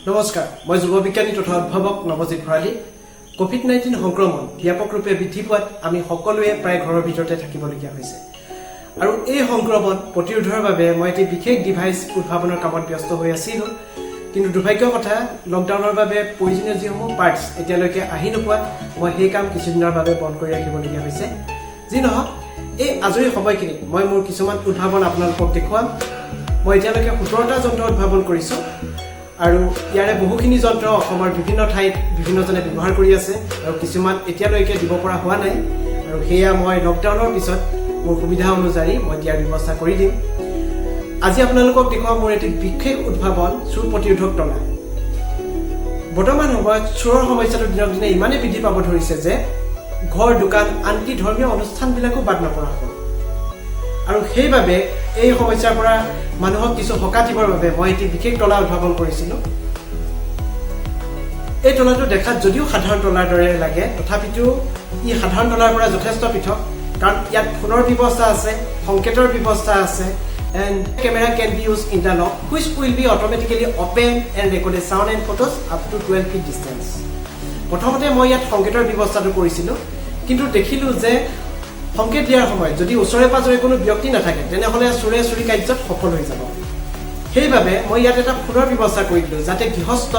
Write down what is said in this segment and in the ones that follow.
নমস্কাৰ, মই যুৱ বিজ্ঞানী তথা উদ্ভাৱক নৱজিৎ ভৰালী। কোভিড-19 সংক্ৰমণ ব্যাপক ৰূপে বৃদ্ধি পোৱাত আমি সকলোৱে প্ৰায় ঘৰৰ ভিতৰতে থাকিবলগীয়া হৈছে আৰু এই সংক্ৰমণ প্ৰতিৰোধৰ বাবে মই এটি বিশেষ ডিভাইচ উদ্ভাৱনৰ কামত ব্যস্ত হৈ আছিলোঁ। কিন্তু দুৰ্ভাগ্যৰ কথা, লকডাউনৰ বাবে প্ৰয়োজনীয় যিসমূহ পাৰ্টছ এতিয়ালৈকে আহি নোপোৱাত মই সেই কাম কিছুদিনৰ বাবে বন্ধ কৰি ৰাখিবলগীয়া হৈছে। যি নহওক, এই আজৰি সময়খিনিত মই মোৰ কিছুমান উদ্ভাৱন আপোনালোকক দেখুৱাম। মই এতিয়ালৈকে 17টা যন্ত্ৰ উদ্ভাৱন কৰিছোঁ আৰু ইয়াৰে বহুখিনি যন্ত্ৰ অসমৰ বিভিন্ন ঠাইত বিভিন্নজনে ব্যৱহাৰ কৰি আছে আৰু কিছুমান এতিয়ালৈকে দিব পৰা হোৱা নাই আৰু সেয়া মই লকডাউনৰ পিছত মোৰ সুবিধা অনুযায়ী মই দিয়াৰ ব্যৱস্থা কৰি দিম। আজি আপোনালোকক দেখুওৱা মোৰ এটি বিশেষ উদ্ভাৱন চোৰ প্ৰতিৰোধক তলা। বৰ্তমান সময়ত চোৰৰ সমস্যাটো দিনক দিনে ইমানেই বৃদ্ধি পাব ধৰিছে যে ঘৰ, দোকান, আনকি ধৰ্মীয় অনুষ্ঠানবিলাকো বাদ নপৰা হ'ল। আৰু সেইবাবে এই সমস্যাৰ পৰা মানুহক কিছু সকাহ দিবৰ বাবে মই এটি বিশেষ তলা উদ্ভাৱন কৰিছিলোঁ। এই তলাটো দেখাত যদিও সাধাৰণ তলাৰ দৰে লাগে, তথাপিতো ই সাধাৰণ তলাৰ পৰা যথেষ্ট পৃথক, কাৰণ ইয়াত ফোনৰ ব্যৱস্থা আছে, সংকেতৰ ব্যৱস্থা আছে and camera can be use in the lock, which will be automatically open and record sound and photos up to 12 feet distance. প্ৰথমতে মই ইয়াত সংকেতৰ ব্যৱস্থাটো কৰিছিলোঁ, কিন্তু দেখিলোঁ যে সংকেত দিয়াৰ সময়ত যদি ওচৰে পাঁজৰে কোনো ব্যক্তি নাথাকে, তেনেহ'লে চোৰে চুৰি কাৰ্যত সফল হৈ যাব। সেইবাবে মই ইয়াত এটা ফোনৰ ব্যৱস্থা কৰি দিলোঁ, যাতে গৃহস্থ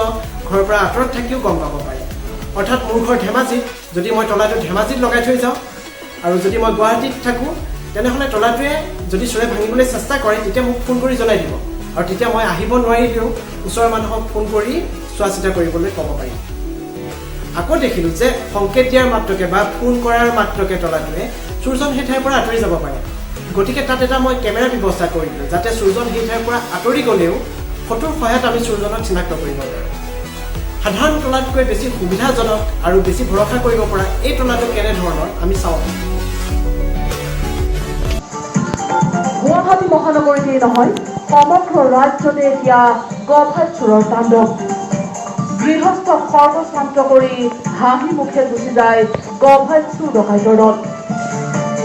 ঘৰৰ পৰা আঁতৰত থাকিও গম পাব পাৰে। অৰ্থাৎ মোৰ ঘৰ ধেমাজিত, যদি মই তলাটো ধেমাজিত লগাই থৈ যাওঁ আৰু যদি মই গুৱাহাটীত থাকোঁ, তেনেহ'লে তলাটোৱে যদি চোৰে ভাঙিবলৈ চেষ্টা কৰে, তেতিয়া মোক ফোন কৰি জনাই দিব আৰু তেতিয়া মই আহিব নোৱাৰিলেও ওচৰৰ মানুহক ফোন কৰি চোৱা চিতা কৰিবলৈ ক'ব পাৰিম। আকৌ দেখিলোঁ যে সংকেত দিয়াৰ মাত্ৰকে বা ফোন কৰাৰ মাত্ৰকে তলাটোৱে চোৰজন সেই ঠাইৰ পৰা আঁতৰি যাব পাৰে। গতিকে তাত এটা মই কেমেৰাৰ ব্যৱস্থা কৰি দিলোঁ, যাতে চোৰজন সেই ঠাইৰ পৰা আঁতৰি গ'লেও ফটোৰ সহায়ত আমি চোৰজনক চিনাক্ত কৰিব পাৰোঁ। সাধাৰণ তলাতকৈ বেছি সুবিধাজনক আৰু বেছি ভৰসা কৰিব পৰা এই তলাটো কেনেধৰণৰ আমি চাওঁ। গুৱাহাটী মহানগৰীতেই নহয়, সমগ্ৰ ৰাজ্যতে এতিয়া গভাইত চোৰৰ তাণ্ডৱ। গৃহস্থ সৰ্বস্বান্ত কৰি হাঁহি মুখে গুচি যায় গভাইত চোৰ ডকাইতৰ দল।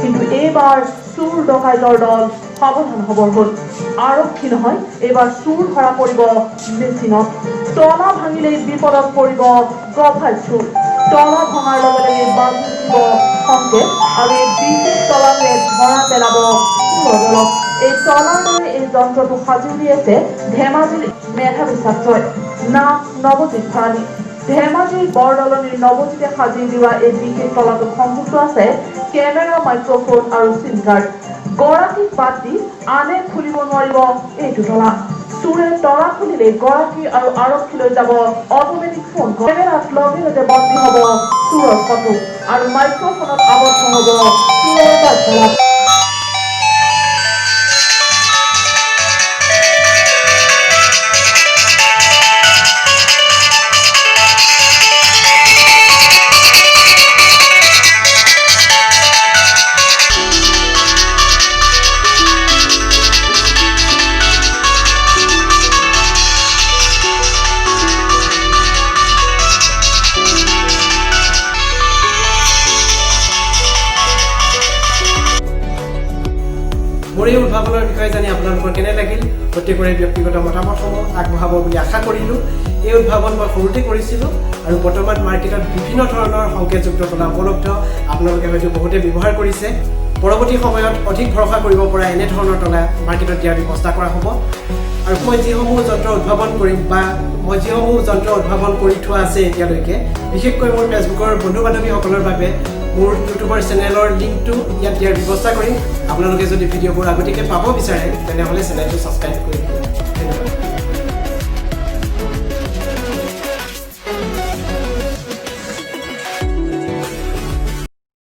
কিন্তু এইবাৰ চোৰ ডকাইতৰ দল সাৱধান হবৰ হ'ল। আৰক্ষী নহয়, এইবাৰ চোৰ ধৰা পৰিব মেচিনত। তলা ভাঙিলেই বিপদত পৰিব গভাইত চোৰ। তলা ভঙাৰ লগে লগে বাজি উঠিব সংকেত আৰু এই বিশেষ তলাটোৱে ধৰা পেলাব চোৰৰ দলক। এই তলাৰ দৰে এই যন্ত্ৰটো সাজি উলিয়াইছে ধেমাজিৰ মেধাৱী ছাত্ৰই, নাম নৱজিৎ ভৰালী। ধেমাজিৰ বৰদলনিৰ নৱজিতে সাজি উলিওৱা এই বিশেষ তলাটোত সংযুক্ত আছে কেমেৰা, মাইক্ৰফোন আৰু চিম কাৰ্ড। গৰাকীক বাদ দি আনে খুলিব নোৱাৰিব এইটো তলা। চোৰে তলা খুলিলেই গৰাকী আৰু আৰক্ষীলৈ যাব অট'মেটিক ফোন। কেমেৰাত লগে লগে বন্দী হ'ব চোৰৰ ফটো আৰু মাইক্ৰফোনত আবদ্ধ হ'ব চোৰৰ বাৰ্তালাপ। মোৰ এই উদ্ভাৱনৰ বিষয়ে জানি আপোনালোকৰ কেনে লাগিল, প্ৰত্যেকৰে ব্যক্তিগত মতামতসমূহ আগবঢ়াব বুলি আশা কৰিলোঁ। এই উদ্ভাৱন মই সৰুতে কৰিছিলোঁ আৰু বৰ্তমান মাৰ্কেটত বিভিন্ন ধৰণৰ সংকেতযুক্ত তলা উপলব্ধ। আপোনালোকে হয়তো বহুতে ব্যৱহাৰ কৰিছে। পৰৱৰ্তী সময়ত অধিক ভৰসা কৰিব পৰা এনেধৰণৰ তলা মাৰ্কেটত দিয়াৰ ব্যৱস্থা কৰা হ'ব। আৰু মই যিসমূহ যন্ত্ৰ উদ্ভাৱন কৰিম বা মই যিসমূহ যন্ত্ৰ উদ্ভাৱন কৰি থোৱা আছে এতিয়ালৈকে, বিশেষকৈ মোৰ ফেচবুকৰ বন্ধু বান্ধৱীসকলৰ বাবে মোৰ ইউটিউবৰ চেনেলৰ লিংকটো ইয়াত দিয়াৰ ব্যৱস্থা কৰিম। আপোনালোকে যদি ভিডিঅ'বোৰ আগতীয়াকৈ পাব বিচাৰে, তেনেহ'লে চেনেলটো ছাবস্ক্ৰাইব কৰি দিব। ধন্যবাদ।